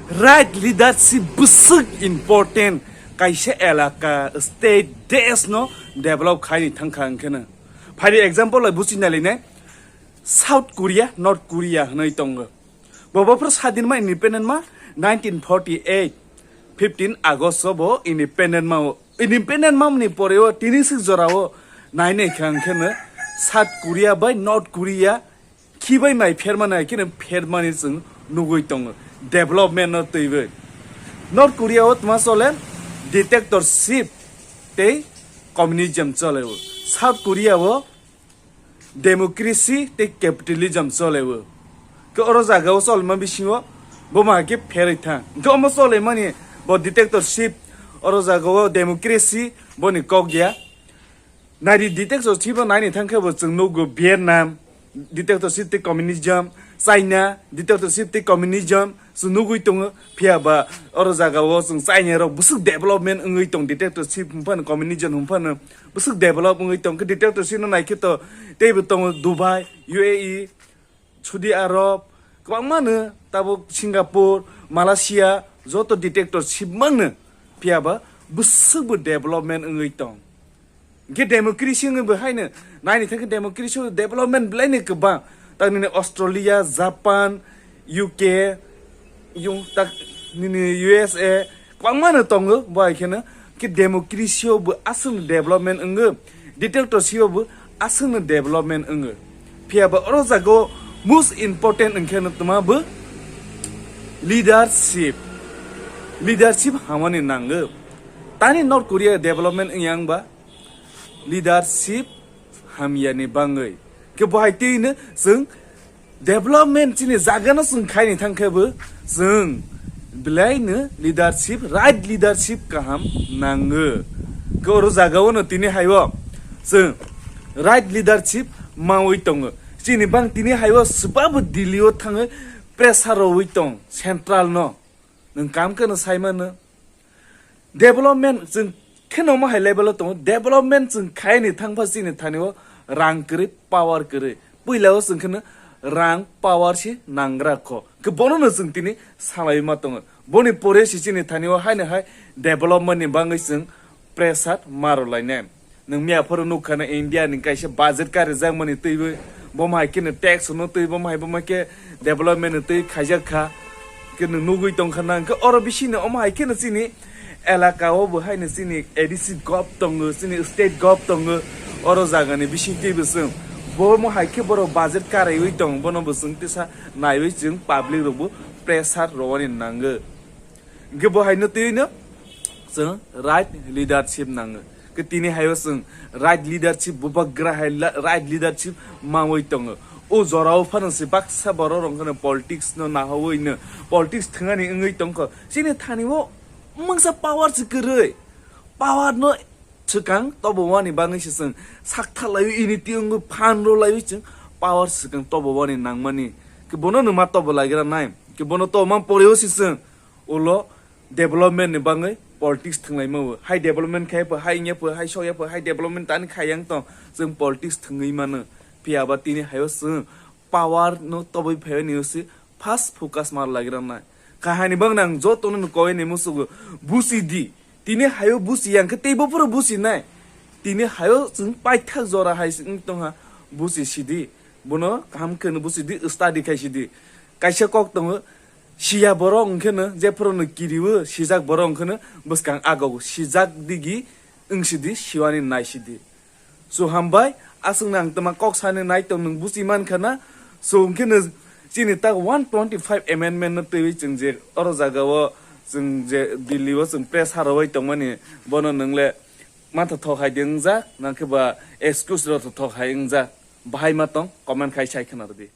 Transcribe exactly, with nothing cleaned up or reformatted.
Right leadership bwswk important, kaisa elaka, state, desh no develop khaini thangkha hwnkhe no. Phaidi example lai buchi nailainai, South Korea, North Korea hwnwi tongo. Bo bophor sadin ma, independent ma, nineteen forty-eight, fifteen August o bo independent ma, independent mamni pore o tini sik jora o nainai kha hwnkhe no South Korea bai North Korea khibai mai phermani hai kheno phermani chwng nugwi tongo, development no twiwi. North Korea o tma chole? Dictatorship tei communism chole o. South Korea o democracy tei capitalism chole o. Ke oro jaga o cholma bisingo bo ma ke pherwi thang. Ke omo chole mani bo dictatorship, oro jaga o democracy boni kok ya. Naidi dictatorship no naini thangkhe bo chwng nukgo Vietnam, dictatorship tei communism, China, dictatorship tei communism chwng nugwi tongo. Phiya ba oro jaga o chwng China rok bwswk development wngwi tong, dictatorship hwnphano, communism hwnphano bwswk develop wngwi tong. Khe dictatorship no naikhe to teibo tongo Dubai, U A E, Saudi Arab, kwbangma no, tabuk Singapore, Malaysia, joto dictatorship mang no, phiya ba bwswk bo development wngwi tong. Hwnkhe democracy wngwi bo haino naini thangkhe democracy o development belai ni kwbang. Tak nini Australia, Japan, U K, yung tak nini U S A, kwbangma no tongo bo hai kheno. Khe democracy o bo aswk no development wngo, dictatorship o bo aswk no development wngo. Phiya ba oro jaga o most important wngkhe no tma bo leadership. Leadership hamani nango. Tani North Korea development wngya wngba leadership hamyani bangwi. Khe bo hai twi no chwng development chini jaga no chwng khaini thangkhe bo chwng belai no leadership, right leadership kaham nango. Khe oro jaga o no tini hai o chwng right leadership mawi tongo. Chini bang tini hai o swbabo Delhi o thangwi pressure rowi tong central no. Nwng kam khe no sai mano. Development chwng kheno omo hai level o tongo. Development chwng khaini thangpha chini thani o rang kwrwi, power kwrwi. Puila o chwng kheno rang, power se nangra kho. Khe bono no chwng tini salaiwi ma tongo. Boni pore se chini thani o haino hai development ni bangwi chwng pressure maro lainai. Nwng miya phoro nukha na India ni kaisa budget karijakmani twiwi, bomo hai kheno tax no twi, bomo hai bomo khe development ni twi khaijak kha. Khe nwng nugwi tongkha na, hwnkhe oro bisingni omo hai kheno chini elaka o bo haino chini A D C gov tongo, chini state gov tongo, oro jagani bising twibo chwng bomo hai khe borok budget karaiwi tong, bono bo chwng tisa naiwi chwng public rok bo pressure rwani nango. Hwnkhe bo haino twiwi no chwng right leadership nango. Khe tini haio chwng right leadership, bubagra hai la-, right leadership mawi tongo. O jorao phano se baksa borok rok kheno politics no nahawi no, politics thwngani wngwi tongkho. Chini thani o mungsa power se kwrwi. Power no swkang tobo wani bangwi se chwng sak thalaiwi ini tiyungwi phan rwlaiwi chwng power swkang tobo wani nangmani. Khe bono no ma tobo lagira nai. Khe bono tobo man poreo se chwng ulo development ni bangwi politics thwnglaima o. Hai development khai pho, hai wngya pho, hai sokya pho, hai development tani khai yang tong. Chwng politics thwngwi mano. Phiya ba tini haio chwng power no tobwi phaiwi ni se first focus mar lagira nai. Kahani bang nang joto no koi ni musugo busi di. Tini haio busi yang khe tei bo phuru busi nai. Tini haio chwng paithak jora hai se wng tongha busi sidi. Bono kaham khe no busi di, study khai sidi. Kaisa kok tongo, siya borok wngkhe no, jephuru no kiriwo, sijak borok wngkhe no bwskang agogo, sijak digi wng sidi, siwani nai sidi. So hambai, aswk nang tama kok sani nai tong nwng buchi mankha na. So wngkhe no chini tak one twenty five amendment no twiwi chwng je oro jaga o chwng je Delhi o chwng press harowai tongmani, bono nwng le matha thok hai di wngjak, nangkhe ba excuse rok thok hai wngjak, bahai ma tong comment khai sai khna rwdi.